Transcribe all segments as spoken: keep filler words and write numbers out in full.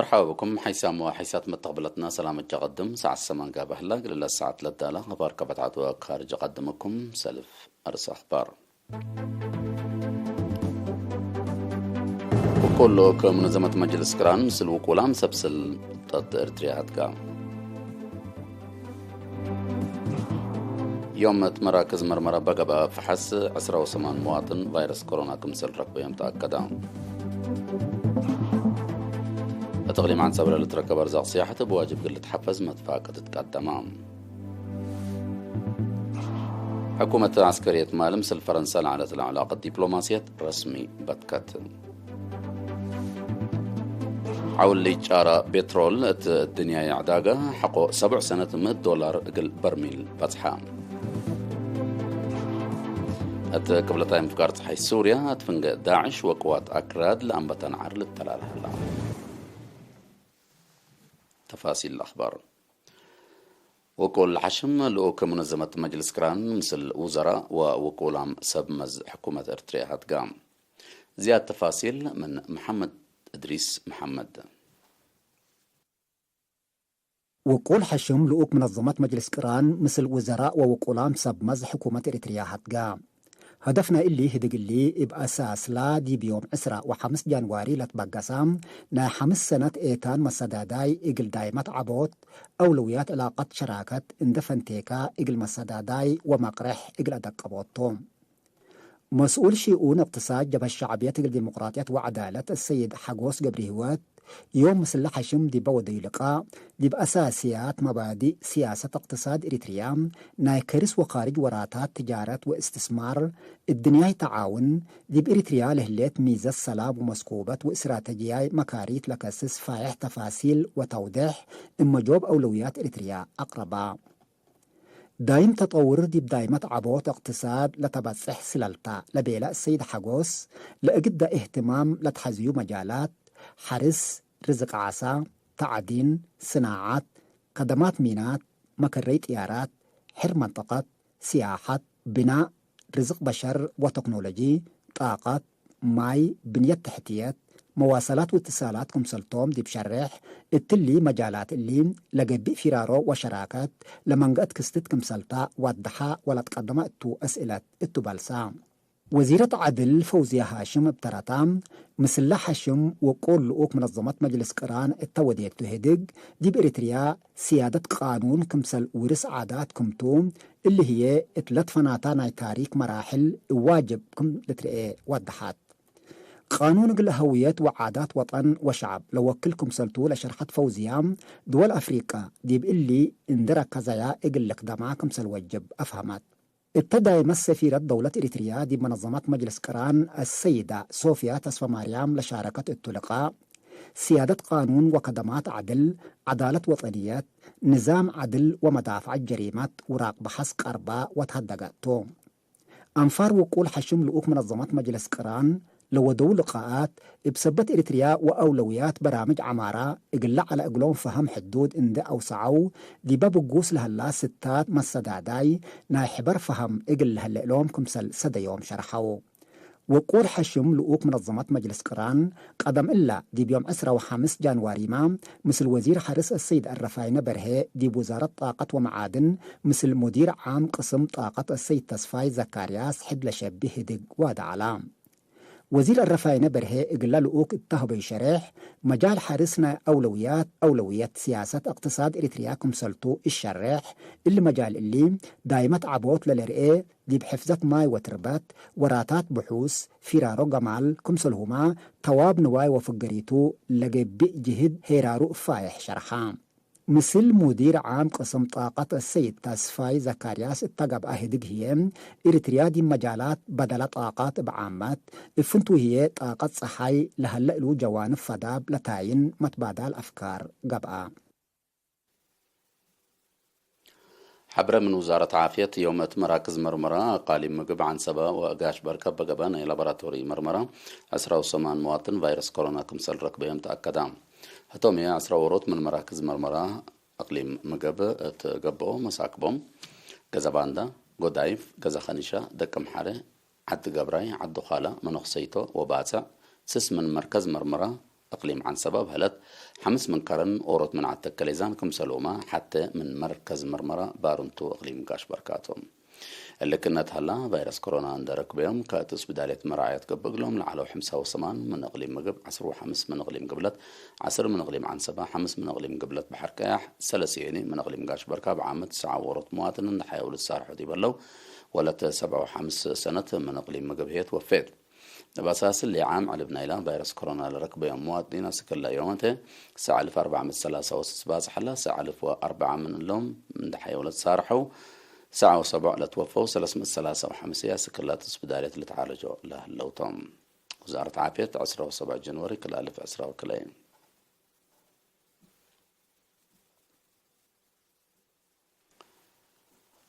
ሓውብኩም ሓይሳም ወሓይሳት መተቅብለትና ሰላም እጀ ቀድም። ሰዓት ሰማን ጋብእ ህላ፣ እግል ለሰዓት ለዳለ አኽባር ከበታት ወካርጅ ቀድምኩም ሰልፍ አርስ አኽባር። ውቁል ልኡክ ሙነዘመት መጅልስ ቅራን ምስል ውቁላም ሰብ ስልጠት ኤርትርያ ሀትጋ። ዮም እት መራክዝ መርመራ በገብአ ፈሐስ ዕስራ ወሰማን መዋጥን ቫይረስ ኮሮና ክምሰል ረክበዮም ተአከደ። እት እቅሊም ዐንሰበ ለልትረከብ አርዛቅ ስያሐት እብ ዋጅብ እግል ልትሐፈዝ መትፋቅ ትትቀደመ። ሕኩመት ዐስከርየት ማል ምስል ፈረንሳ ለዐለት ለዐላቀት ዲፕሎማስየት ረስሚ በትከት። ሐውል ኢጫራ ቤትሮል እት እድንያይ ዕዳገ ሐቆ ሰቡዕ ሰነት ምእት ዶላር እግል በርሚል በጽሐ። እት ቅብለታይ ምፍጋር ጸሓይ ሱርያ እት ፍንጌ ዳዕሽ ወቅዋት አክራድ ለአንበተ ነዓር ልተላል ሀላ። ተፋሲል አኽባር። ውቁል ሐሽም ልኡክ ሙነዘመት መጅልስ ቅራን ምስል ውዘራእ ወውቁላም ሰብ መዝ ሕኩመት ኤርትርያ ሀትጋ። ዝያድ ተፋሲል ምን መሐመድ እድሪስ መሐመድ። ውቁል ሐሽም ልኡክ ሙነዘመት መጅልስ ቅራን ምስል ውዘራእ ወውቁላም ሰብ መዝ ሕኩመት ኤሪትርያ ሀትጋ። ሀደፍ ናይ እሊ ህድግ እሊ፣ እብ አሳስላ ዲብ ዮም ዕስራ ወሐምስ ጃንዋሪ ለትበገሰ ናይ ሐምስ ሰነት ኤታን መሰዳዳይ እግል ዳይመት ዐቦት አውለውያት ዕላቀት ሸራከት እንደ ፈንቴካ እግል መሰዳዳይ ወመቅሬሕ እግል አደቀቦት ቱ። መስኡል ሺኡን እቅትሳድ ጀብሀት ሸዕብየት እግል ዲሞቅራጥየት ወዐዳለት አሰይድ ሐጎስ ገብረሂወት፣ ዮም ምስለ ሐሽም ዲበ ወደዩ ልቃእ፣ ዲብ አሳስያት መባዲእ ስያሰት እቅትሳድ ኤሪትርያ፣ ናይ ከርስ ወካርጅ ወራታት ትጃረት ወእስትስማር፣ እድንያይ ተዓውን፣ ዲብ ኤሪትርያ ለህሌት ሚዘት ሰላም ወመስኩበት ወእስትራተጅያይ መካሪት ለከስስ ፋይሕ ተፋሲል ወተውዴሕ እብ መጆብ አውለውያት ኤሪትርያ አቅረባ። ዳይም ተጠውር ዲብ ዳይመት ዐቦት እቅትሳድ ለተበጽሕ ስለልታ ለቤለ እሰይድ ሐጎስ፣ ለእግደ እህትማም ለትሐዝዩ መጃላት፣ ሐርስ፣ ርዝቅ ዓሳ፣ ተዕዲን፣ ስናዓት፣ ከደማት ሚናት፣ መከረይ ጥያራት፣ ሕር መንጠቀት፣ ሲያሐት፣ ብናእ፣ ርዝቅ በሸር ወተክኖሎጂ፣ ጣቀት፣ ማይ፣ ብንየት ተሕትየት፣ መዋሰላት ወእትሳላት ክምሰልቶም ዲብ ሸሬሕ፣ እትሊ መጃላት እሊ ለገብእ ፊራሮ ወሸራከት ለመንገአት ክስትት ክምሰልታ ዋድሐ ወለትቀደመ እቱ አስእለት እቱ በልሳ። ወዚረት ዐድል ፈውዝየ ሃሽም እብ ተረታ፣ ምስለ ሐሽም ወቁል ልኡክ መነዘመት መጅልስ ቅራን እተ ወዴቱ ህድግ፣ ዲብ ኤሪትርያ ስያደት ቃኑን ክምሰል ውርስ ዓዳት ክምቱ፣ እሊ ህዬ እት ለትፈናታ ናይ ታሪክ መራሕል እብ ዋጅብ ክም ልትርኤ ወደሐት። ቃኑን እግል ሀውየት ወዓዳት ወጠን ወሸዐብ ለወክል ክምሰልቱ ለሸርሐት ፈውዝያ፣ ድወል አፍሪቀ ዲብ እሊ እንዴ ረከዘያ እግል ልክደማ ክምሰል ወጅብ አፍሀመት። እተ ዳይመት ሰፊረት ደውለት ኤሪትርያ ዲብ መነዘመት መጅልስ ቅራን አሰይዳ ሶፍያ ተስፈማርያም ለሻረከት እቱ ልቃእ፣ ስያደት ቃኑን ወከደማት ዐድል፣ ዐዳለት ወጠንየት፣ ንዛም ዐድል ወመዳፍዐት ጀሪመት ውራቅ በሐስ ቀርባ ወትሀደገት ቱ። አንፋር ውቁል ሐሽም ልኡክ መነዘመት መጅልስ ቅራን ለወደው ልቃኣት፣ እብ ሰበት ኤሪትርያ ወአውለውያት በራምጅ ዐማራ እግል ለዐለ እግሎም ፈሀም ሕዱድ እንዴ አውሰዐው፣ ዲበ ብጉስ ለሀላ ስታት መሰዳዳይ ናይ ሕበር ፈሀም እግል ለሀለ እሎም ክምሰል ሰደዮም ሸርሐው። ወቁል ሐሽም ልኡክ መነዘመት መጅልስ ቅራን፣ ቀደም እላ ዲብ ዮም ዕስራ ወሐምስ ጃንዋሪመ፣ ምስል ወዚር ሐርስ አሰይድ አረፋይነ በርሄ፣ ዲብ ውዛረት ጣቀት ወመዓድን፣ ምስል ሙዲር ዓም ቅስም ጣቀት አሰይድ ተስፋይ ዘካርያስ ሕድ ለሸቢ ህድግ ዋደ ዐላ። ወዚር አረፋይነ በርሄ እግለ ልኡክ እተ ሀበዩ ሸሬሕ፣ መጃል ሐርስ ናይ አውለውያት፣ አውለውየት ስያሰት እቅትሳድ ኤሪትርያ ክምሰልቱ እሸሬሕ፣ እሊ መጃል እሊ ዳይመት ዐቦት ለልርኤ፣ ዲብ ሕፍዘት ማይ ወትርበት፣ ወራታት ብሑስ፣ ፊራሮ ገማል ክምሰልሁመ ተዋብ ንዋይ ወፍገሪቱ ለገብእ ጅህድ ሄራሩ እፋይሕ ሸርሐ። ምስል ሙዲር ዓም ቅስም ጣቀት አሰይድ ተስፋይ ዘካርያስ እተ ገብአ ህድግ ህዬ፣ ኤሪትርያ ዲብ መጃላት በደለ ጣቀት እብ ዓመት፣ እብ ፍንቱ ህዬ ጣቀት ጸሓይ ለሀለ እሉ ጀዋንብ ፈዳብ ለታይን መትባዳል አፍካር ገብአ። ሐብረ ምን ውዛረት ዓፍየት፣ ዮም እት መራክዝ መርመራ አቃሊም ምግብ ዐንሰበ ወአጋሽ በርከ በገበ ናይ ላቦራቶሪ መርመራ፣ ዕስራ ወሰማን መዋጥን ቫይረስ ኮሮና ክምሰል ረክበዮም ተአከደ። ህቶም ህዬ፣ ዐስራ ዎሮት ምን መራክዝ መርመራ አቅሊም ምግብ እት ገብኦ፣ መሳክቦም፣ ገዘ ባንዳ፣ ጎዳይፍ፣ ገዘ ከኒሻ፣ ደቅምሓረ፣ ዐዲ ገብራይ፣ ዐዲ ዃላ፣ መነኩሰይቶ ወባጽዕ፣ ስስ ምን መርከዝ መርመራ እቅሊም ዐንሰበ በህለት፣ ሐምስ ምን ከረን ኦሮት ምን ዐድ ተከሌዛን ክምሰልሁመ ሐቴ ምን መርከዝ መርመረ ባርንቱ እቅሊም ጋሽ በርካቶም። እሊ ክእነት ሀላ፣ ቫይረስ ኮሮና እንዴ ረክበዮም፣ ከእት እስብዳልየት መራዐየት ገብእ እግሎም ለዐለው ሕምሳ ወሰማን ምን እቅሊም ምግብ፣ ዐስር ወሐምስ ምን እቅሊም ግብለት፣ ዐስር ምን እቅሊም ዐንሰበ፣ ሐምስ ምን እቅሊም ግብለት በሐር ቀያሕ፣ ሰለስ ሄኒ ምን እቅሊም ጋሽ በርካ፣ ብዓመት ሰዓ ወሮት መዋጥን እንዴ ሐየው ልትሳርሑ ዲብ ህለው፣ ወለት ሰብዓ ወሐምስ ሰነት ምን እቅሊም ምግብ ህዬ ትወፌት። እብ አሳስ እሊ ዓም ዕልብ ናይላ ቫይረስ ኮሮና ለረክበዮም መዋጥኒን አስክ እለ ዮመተ፣ ሰዕ አልፍ አርበዕ ምእት ሰላሳ ወስስ ባጽሕ ሀላ፣ ሰዕ አልፍ ወአርበዕ ምን እሎም እንዴ ሐየው ለትሳርሐው፣ ሰዕ ወሰቦዕ ለትወፈው፣ ሰለስ ምእት ሰላሳ ወሐምስ አስክ እለ እስብዳልየት ልትዓለጆ ለህለው ቶም። ውዛረት ዓፍየት፣ ዕስራ ወሰብዕ ጀንወሪ ክልኤ አልፍ ዕስራ ወክልኤ።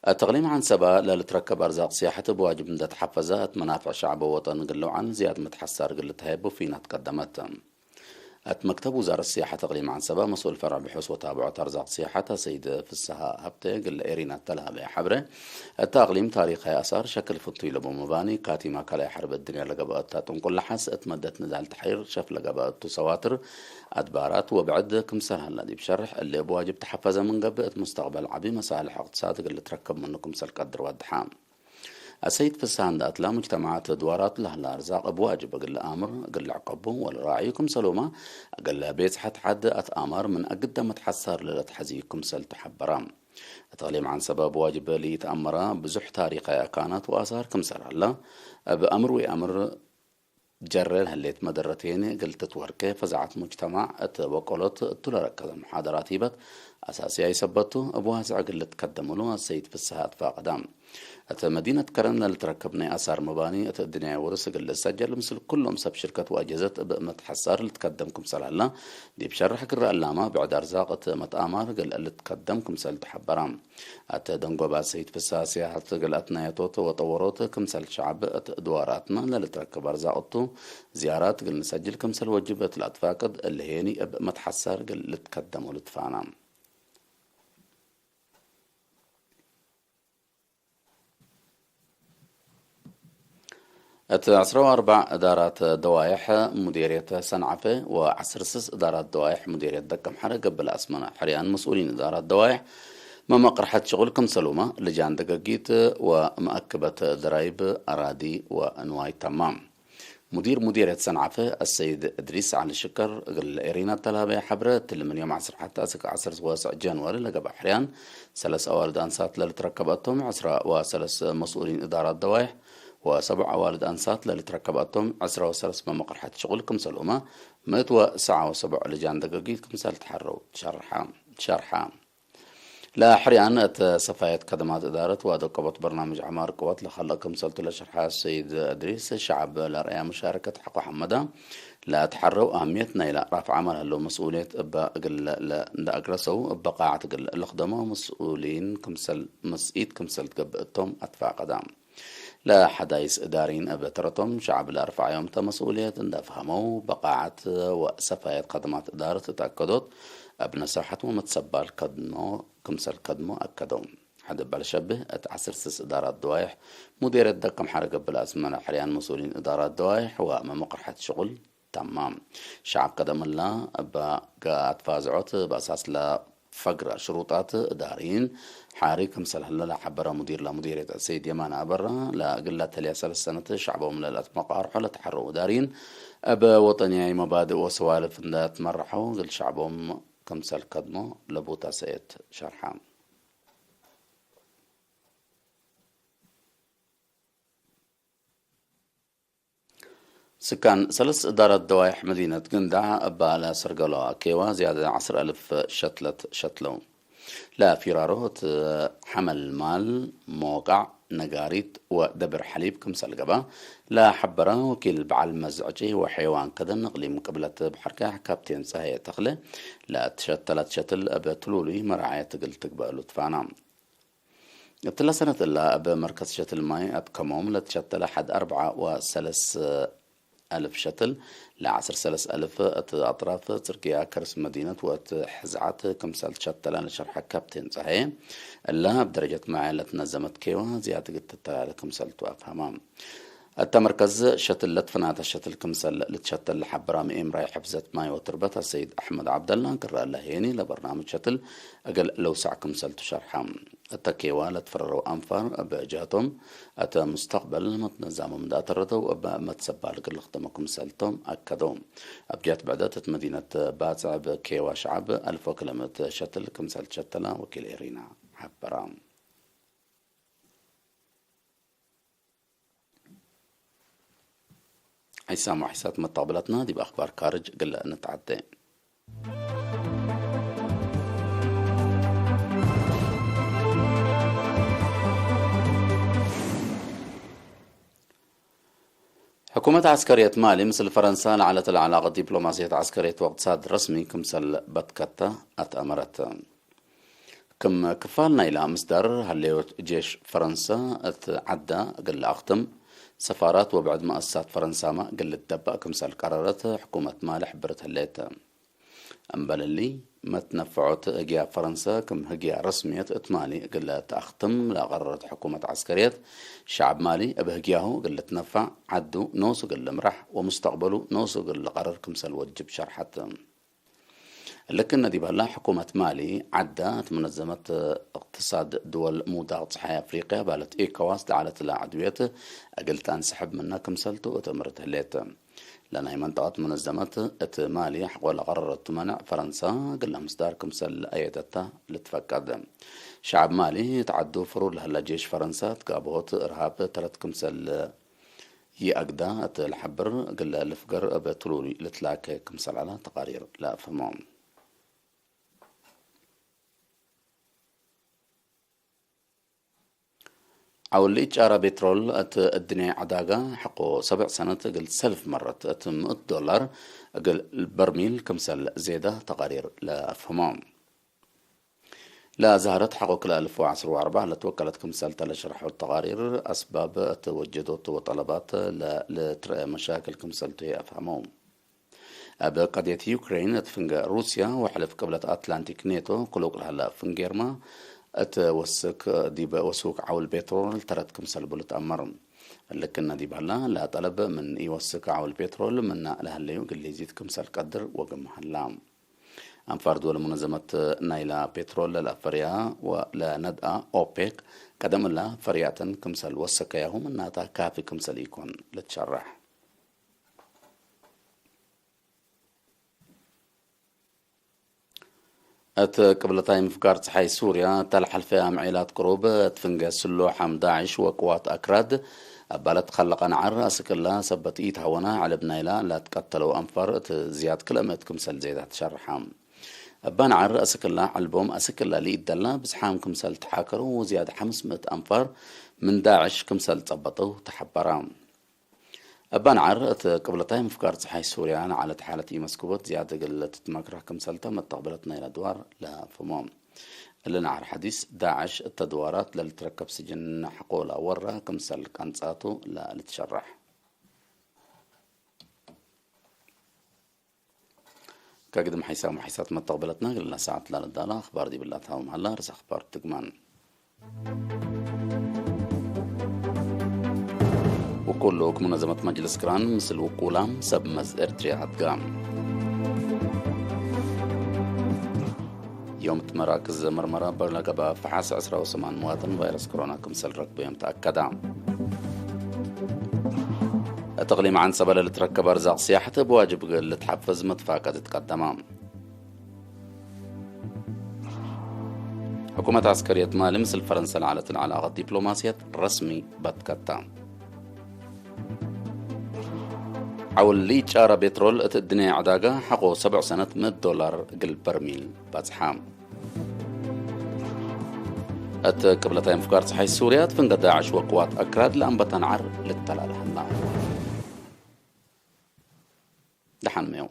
እት እቅሊም ዐንሰበ ለልትረከብ አርዛቅ ሲያሐት እብ ዋጅብ እንዴ ተሐፈዘ፣ እት መናፍዕ ሸዕብ ወወጠን እግል ልውዓል ዝያድ መትሐሳር እግል ልትሀየቡ ፊናት ቀደመት። እት መክተብ ውዛረት ሲያሐት እቅሊም ዐንሰበ መስኡል ፈርዕ ብሑስ ወታብዖት አርዛቅ ሲያሐት አሰይድ ፍስሃ ሀብቴ እግል ኤሪና ተልሀበየ ሐብሬ፣ እት እቅሊም ታሪካይ አሳር ሸክል ፍቱይ ለቡ መባኒ፣ ካቲማ ካልኣይ ሐርብ እድንያ ለገብአ እተ ጥንቁል ለሐስ፣ እት መደት ንዳል ተሕሪር ሸፍ ለገብአ እቱ ሰዋትር፣ አድባራት ወብዕድ ክምሰል ሀላ ዲብ ሸርሕ፣ እሊ እብ ዋጅብ ተሐፈዘ ምን ገብእ፣ እት ሙስተቅበል ዐቢ መሳልሕ እቅትሳድ እግል ልትረከብ ምኑ ክምሰል ቀድር ወድሐ። አሰይድ ፍስሐ እንዴ አትላ፣ ሙጅተማዓት ድዋራት ለህላ አርዛቅ እብ ዋጅብ እግል ለአምር፣ እግል ልዕቀቡ ወለራዕዩ ክምሰልሁመ፣ እግል ቤጽሐት ዐድ አትአማር ምን አግደ መትሐሳር ለለትሐዝዩ ክምሰል ተሐበረ። እት እቅሊም ዐንሰበ እብ ዋጅብ ለኢተአመረ ብዙሕ ታሪካይ አካናት ወአሳር ክምሰል ሀላ፣ እብ አምር ወኢአምር ጀሬ ለህሌት መደረት ሄኒ እግል ትትወርቄ ፈዛዐት ሙጅተማዕ እት በቆሎት እቱ ለረከዘ መሓደራት ሂበት አሳስያይ ሰበት ቱ፣ እብ ዋስዕ እግል ልትከደም እሉ አሰይድ ፍስሐ አትፋቀዳ። እት መዲነት ከረን ለልትረከብ ናይ አሳር መባኒ እት እድንያይ ውርስ እግል ልሰጀል ምስል ኩሎም ሰብ ሽርከት ወአጀዘት እብ መትሐሳር ልትከደም ክምሰል ሀላ ዲብ ሸርሕ ግረ እላመ ብዕድ አርዛቅ እት መትአማር እግል ልትከደም ክምሰል ተሐበራ። አተ ደንጎባ ሰይድ ፍስሐ ሲያሐት እግል አትናየቶት ወጠወሮት ክምሰል ሸዕብ እት ድዋራትነ ለልትረከብ አርዛቅ እቱ ዝያራት እግል ንሰጅል ክምሰል ወጅብ እት ለአትፋቅድ እሊ ሄኒ እብ መትሐሳር እግል ልትከደም ወልትፋና። እት ዐስራ ወአርበዕ እዳራት ደዋይሕ ሙዴርየት ሰንዐፈ ወዐስር ስስ እዳራት ደዋይሕ ሙዴርየት ደቀምሐረ ገብእ ለአስመረ ሕርያን መስኡሊን እዳራት ደዋይሕ መመቅርሐት ሽቁል ክምሰልሁመ ልጃን ደገጊት ወመአክበት ደራይብ አራዲ ወንዋይ ተማም። ሙዲር ሙዴርየት ሰንዐፈ አሰይድ እድሪስ ዐሊ ሽከር እግል ኤሪና ተልሀበየ ሐብረ፣ እትሊ ምን ዮም ዐስር ሐቴ አስክ ዐስር ወሰዕ ጀንወሪ ለገብአ ሕርያን ሰለስ አዋልድ አንሳት ለልትረከበቶም ዐስራ ወሰለስ መስኡሊን እዳራት ደዋይሕ ወሰቡዕ አዋልድ አንሳት ለልትረከበቶም ዐስራ ወሰለስ መመቅርሐት ሽቁል ክምሰልሁመ ምእት ወሰዓ ወሰቡዕ ልጃን ደገጊት ክምሰል ተሐረው ሸርሐ። ለሕርያን እት ሰፋየት ከደማት እዳረት ወአደቀቦት በርናምጅ ዐማር ቅወት ለከልአ ክምሰልቱ ለሸርሐ ሰይድ እድሪስ፣ ሸዐብ ለአርአያ ሙሻረከት ሐቆ ሐመዳ ለአትሐረው አህምየት ናይለ ራፍዕ ዐማር ህለው መስኡልየት እበ እግል እንደ አግረሰው፣ እበ ቃዕት እግል ልክደሞ መስኡሊን ክምሰል መስኢት ክምሰል ትገብእ እቶም አትፋቀዳ። ለሐዳይስ እዳሪን እብ ተረቶም ሸዐብ ለአርፈዐዮም ተ መስኡልየት እንደ ፈሀመው፣ በቃዐት ወሰፋየት ከደማት እዳረት እት አከዶት፣ እብ ነሳሐት ወመትሰባል ከድሞ ክምሰል ከድሞ አከደው። ሐድ እበ ለሸብህ፣ እት ዐስር ስስ እዳራት ደዋይሕ ሙዴርየት ደቀም ሐረገ እብ ለአስመረ ሕርያን መስኡሊን እዳራት ደዋይሕ ወመመቅርሐት ሽቁል ተማም። ሸዐብ ከደም እላ እበ ገአት ፋዝዖት በአሳስ ለፈግረ ሽሩጣት እዳርይን ሓሪ ክምሰል ህለ ለሐበረ ሙዲር ለሙዲርየት አሰይድ የማነ አበራ፣ ለእግል ለተልየ ሰለስ ሰነት ሸዕቦም ለለአትመቃርሖ ለተሐረው እዳርይን እብ ወጠንያይ መባድእ ወሰዋልፍ እንደ ትመረሐው እግል ሸዕቦም ክምሰል ከድሞ ለቡታ ሰእየት ሸርሐ። ስካን ሰለስ እዳረት ደዋይሕ መዲነት ግንዳዕ እባ ለሰርገሎ ኬዋ ዝያደ ዐስር አልፍ ሸትለት ሸትለው። ለፊራሮ እት ሐመል ማል፣ ሞቃዕ፣ ነጋሪት ወደብር ሐሊብ ክምሰል ገብአ ለሐበረ ወኪል በዐል መዝ ዕጪ ወሐይዋን ከደን እቅሊም ቅብለት በሐር ቀያሕ ካፕቴን ጸሃየ ተክለ፣ ለትሸተለት ሸትል እብ ትሉሉይ መራዐየት እግል ትግበእ እሉ ትፋና። እትለ ሰነት እላ እብ መርከዝ ሸትል ማይ አትከሞም ለትሸተለ ሐድ አርብዓ ወሰለስ አልፍ ሸትል፣ ለዐስር ሰለስ አልፍ እት አጥራፍ ጽርግያ ከርስ መዲነት ወእት ሕዝዓት ክምሰል ትሸተለ ለሸርሐ ካፕቴን ጸሃየ፣ እላ እብ ደረጀት መዓየ ለትነዘመት ኬዋ ዝያድ እግል ትተላለ ክምሰልቱ አፍሀማ። እተ መርከዝ ሸትል ለትፈናተ ሸትል ክምሰል ልትሸተል ለሐበራ ምኤምራይ ሕፍዘት ማይ ወትርበት አሰይድ አሕመድ ዐብደላ፣ ክረ ለሄኒ ለበርናምጅ ሸትል እግል ለውሰዕ ክምሰልቱ ሸርሐ። እተ ኬዋ ለትፈረረው አንፋር እብ ጀህቶም፣ እተ ሙስተቅበል መትነዛሞም እንዳ አተረተው እብ መትሰባል እግል ልክደሞ ክምሰልቶም አከደው። እብ ጀህት ብዕደት እት መዲነት ባጽዕ እብ ኬዋ ሸዐብ አልፎ ክለምት ሸትል ክምሰል ትሸተላ ወኪል ኤሪና ሐበራ። ሐይሳም ወሐይሳት መተቅብለትና ዲብ አክባር ካርጅ እግል ንትዐዴ። ሕኩመት ዐስከርየት ማሊ ምስል ፈረንሳ ለዐለት ለዐላቀት ዲፕሎማስየት ዐስከርየት ወእቅትሳድ ረስሚ ክምሰል በትከተ አትአመረት። ክም ክፋል ናይላ ምስዳር፣ ሀሌዮት ጄሽ ፈረንሰ እት ዐዳ እግል ለአክትም፣ ሰፋራት ወብዕድ መአሰሳት ፈረንሳመ እግል ልትደበእ ክምሰል ቀረረት ሕኩመት ማሊ ሕብርት ህሌት። እምበል እሊ፣ መትነፈዖት ህግያ ፈረንሰ ክም ህግያ ረስምየት እት ማሊ እግል ለተአክትም ለቀረረት ሕኩመት ዐስከርየት፣ ሸዐብ ማሊ እብ ህግያሁ እግል ልትነፈዕ፣ ዐዱ ኖሱ እግል ልምራሕ ወሙስተቅበሉ ኖሱ እግል ልቀርር ክምሰል ወጅብ ሸርሐት። እሊ ክእነ ዲብ ሀላ፣ ሕኩመት ማሊ ዐዳ እት መነዘመት እቅትሳድ ድወል ሙዳቅ ጸሓይ አፍሪቅያ ባለት ኤኮዋስ ለዐለት ለዐድውየት እግል ተአንሰሕብ ምነ ክምሰልቱ እት እምርት ህሌት። ለናይ መንጠቀት መነዘመት እት ማሊ ሐቆ ለቀረረቱ መነዕ ፈረንሳ እግል ለምስዳር ክምሰል ለአየደታ ልትፈቀድ። ሸዐብ ማሊ እት ዐዱ ፍሩር ለሀለ ጄሽ ፈረንሳ እት ጋብሆት እርሃብ ተረት ክምሰል ይአግዳ እት ለሐብር፣ እግለ ልፍገር እብ ትሉሉይ ልትላከ ክምሰል ዐለ ተቃሪር ለአፍህሞ። ዐውል ኢጫረ ቤትሮል እት እድንያይ ዐዳገ ሐቆ ሰብዕ ሰነት እግል ሰልፍ መረት እት ምእት ዶላር እግል በርሚል ክምሰል ዜደ ተቃሪር ለአፍህሞ። ለዛህረት ሐቆ ክልኤ አልፍ ወዐስር ወአርበዕ ለትወቀለት ክምሰልተ ለሸርሐው ተቃሪር፣ አስባብ እት ወጀዶት ወጠለባት ለልትረአ መሻክል ክምሰልቱ ህይ አፍሀመው። እብ ቀድየት ዩክሬን እት ፍንገ ሩስያ ወሕልፍ ቅብለት አትላንቲክ ኔቶ ክሉቅ ለሀለ ፍንጌርመ እት ወስክ ዲብ ወሱክ ዐውል ቤትሮል ተረት ክምሰል ቡ ልትአመር። እሊ ክእነ ዲብ ሀላ ለጠለብ ምን ኢወስክ ዐውል ቤትሮል ምነ ለሀለዩ እግል ሊዚድ ክምሰል ቀድር ወግም ሀላ። አንፋር ድወል ሙነዘመት ናይላ ፔትሮል ለለአፈርያ ወለነድአ ኦፔክ፣ ቀደም እላ ፈርያተን ክምሰል ወሰከያሁ ምናታ ካፊ ክምሰል ኢኮን ልትሸረሕ። እት ቅብለታይ ምፍጋር ጸሓይ ሱርያ፣ እተ ለሐልፈ አምዔላት ቅሩብ፣ እት ፍንገ ስሎሕ አም ዳዕሽ ወቅዋት አክራድ፣ እበ ለትከለቀ ነዐር አስክ እላ ሰበት ኢትሀወነ፣ ዐለብ ናይላ ለትቀተለው አንፋር እት ዝያድ ክለ ምእት ክምሰል ዜዳ ትሸርሐ። እበ ነዐር አስክ እላ ዐልቦም አስክ እላ ለኢደላ ብዝሓም ክምሰል ተሓከሩ ወዝያድ ሐምስ ምእት አንፋር ምን ዳዕሽ ክምሰል ጸበጠው ተሐበረ። እበ ነዐር እት ቅብለታይ ምፍጋር ጸሓይ ሱርያ ለዐለት ሓለት ኢመስኩቦት ዝያድ እግል ትትመክረህ ክምሰልተ መተቅብለት ናይለ ድዋር ለአፍህሞ። እሊ ነዐር ሐዲስ ዳዕሽ እተ ድዋራት ለልትረከብ ስጅን ሐቆ ለአወራ ክምሰል ቀንጻቱ ለልትሸረሕ። ከግድም ሐይሳም ወሐይሳት መተቅብለትና እግለ ሰዓት ላለዳላ አኽባር ዲብላ ተሃውም ሀላ። ርስ አኽባር ትግማን። ውቁል ልኡክ ሙነዘመት መጅልስ ክራን ምስል ውቁላም ሰብ መዝ ኤርትርያ አትጋ። ዮም እት መራክዝ መርመራ እምበር ለገብአ ፈሓስ ዕስራ ወሰማን መዋጥን ቫይረስ ኮሮና ክምሰል ረክቡ ዮም ተአከዳ። እት እቅሊም ዐንሰበ ለልትረከብ አርዛቅ ስያሐት እብ ዋጅብ እግል ልትሐፍዝ መትፋቀድ ትቀደመ። ሕኩመት ዐስከርየት ማሊ ምስል ፈረንሰ ለዐለት ለዐላቀት ዲፕሎማስየት ረስሚ በትከተ። ዐውል ለኢጫረ ቤትሮል እት እድንያይ ዐዳገ ሐቆ ሰብዕ ሰነት ምእት ዶላር እግል በርሚል በጽሐ። እት ቅብለታይ ምፍጋር ጸሓይ ሱርያ፣ እት ፍንገ ዳዕሽ ወቅዋት አክራድ ለአንበተ ነዐር ልተላለ ሀላ። ደሐን ሜው።